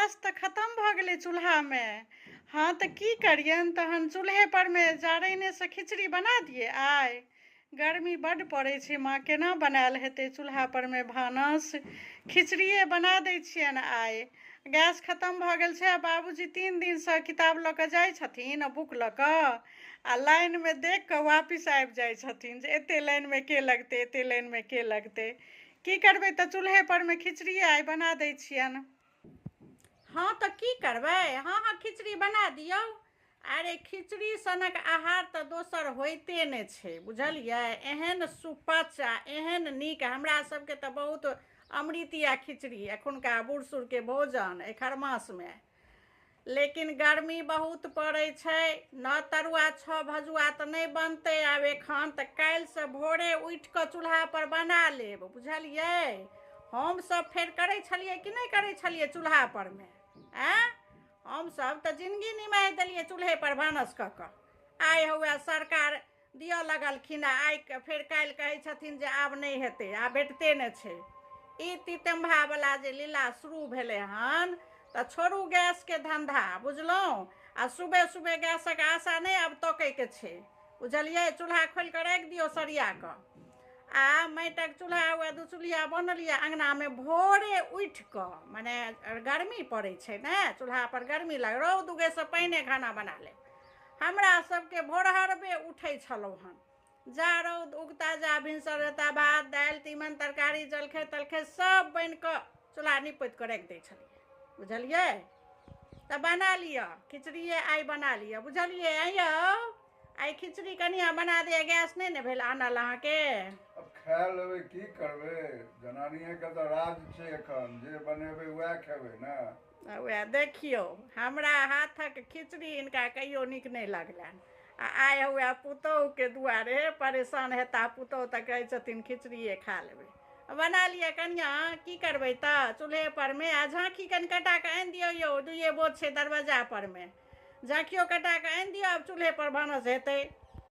Gas तऽ खतम भऽ गेलै चूल्हामे। हँ तऽ की करियनि तहन चूल्हे परमे जारैनेसँ खिचड़ी बना दियै आइ? गर्मी बड्ड पड़ै छै माँ, केना बनायल हेतै चूल्हा परमे भानस? खिचड़िए बना दै छियनि आइ। गैस खतम भऽ गेल छै आ बाबूजी 3 दिनसँ किताब लऽ कऽ जाइ छथिन आ बुक लऽ कऽ आ लाइनमे देख कऽ वापिस आबि जाइ छथिन जे एते लाइनमे के लगतै, एते लाइनमे के लगतै। की करबै तऽ चूल्हे परमे खिचड़िए आइ बना दै छियनि। हँ तऽ की करबै? हँ हँ खिचड़ी बना दियौ। अरे खिचड़ी सनक आहार तऽ दोसर होइते नहि छै, बुझलियै? एहन सुपच आ एहन नीक हमरा सबके तऽ बहुत अमृत यऽ खिचड़ी, एखुनका बूढ़ सूढ़के भोजन एहि खरमासमे। लेकिन गर्मी बहुत पड़ै छै, 9 तरुआ 6 भजुआ तऽ नहि बनतै आब एखन, तऽ काल्हिसँ भोरे उठि कऽ चूल्हापर बना लेब, बुझलियै? हमसब फेर करै छलियै कि नहि करै छलियै चूल्हापरमे? आँय, हमसब तऽ जिनगी निमाहि देलियै चूल्हेपर भानस कऽ कऽ। आइ हौए सरकार दिअ लगलखिन आ आइ फेर काल्हि कहै छथिन जे आब नहि हेतै, आब भेटते नहि छै। ई तितम्भावला जे लीला शुरू भेलै हन तऽ छोड़ू गैसके धन्धा, बुझलहुँ? आ सुबह सुबह गैसक आशा नहि आब तकैके छै, बुझलियै? चूल्हा खोलि कऽ राखि दियौ सरिया कऽ। आ माटिक चूल्हा हुए दू चूल्हिया बनल यऽ अङ्गनामे, भोरे उठि कऽ, मने गर्मी पड़ै छै ने, चूल्हापर गर्मी लाग, रौद उगैसँ पहिने खाना बना लेब। हमरा सबके भोरहरबे उठै छलहुँ हन, जा रौद उगता जा भिनसर हेता, भात दालि तीमन तरकारी जलखै तलखै सब बनि कऽ चूल्हा नीप पोति कऽ राखि दै छलियै, बुझलियै? तऽ बना लिअ खिचड़िए आइ बना लिअ, बुझलियै? आँय यौ, आइ खिचड़ी कनिया बना दिअ, गैस नहि ने भेल आनल अहाँके। अब खा लेबै, की करबै? जनानिएके तऽ राज छै एखन, जे बनेबै वएह खेबै ने। वएह देखियौ, हमरा हाथक खिचड़ी हिनका कहियो नीक नहि लगलनि आ आइ हौए पुतोहुके दुआरे परेशान हेता पुतोहु तऽ कहै छथिन खिचड़िए खा लेबै। बना लिअ कनिया, की करबै तऽ चूल्हे परमे। आ झाँखी कनि कटा कऽ आनि दियौ यौ, दुइए बोझ छै दरवाजा परमे, झाँखियो कटा कऽ आनि दियौ, आब चूल्हे पर भानस हेतै।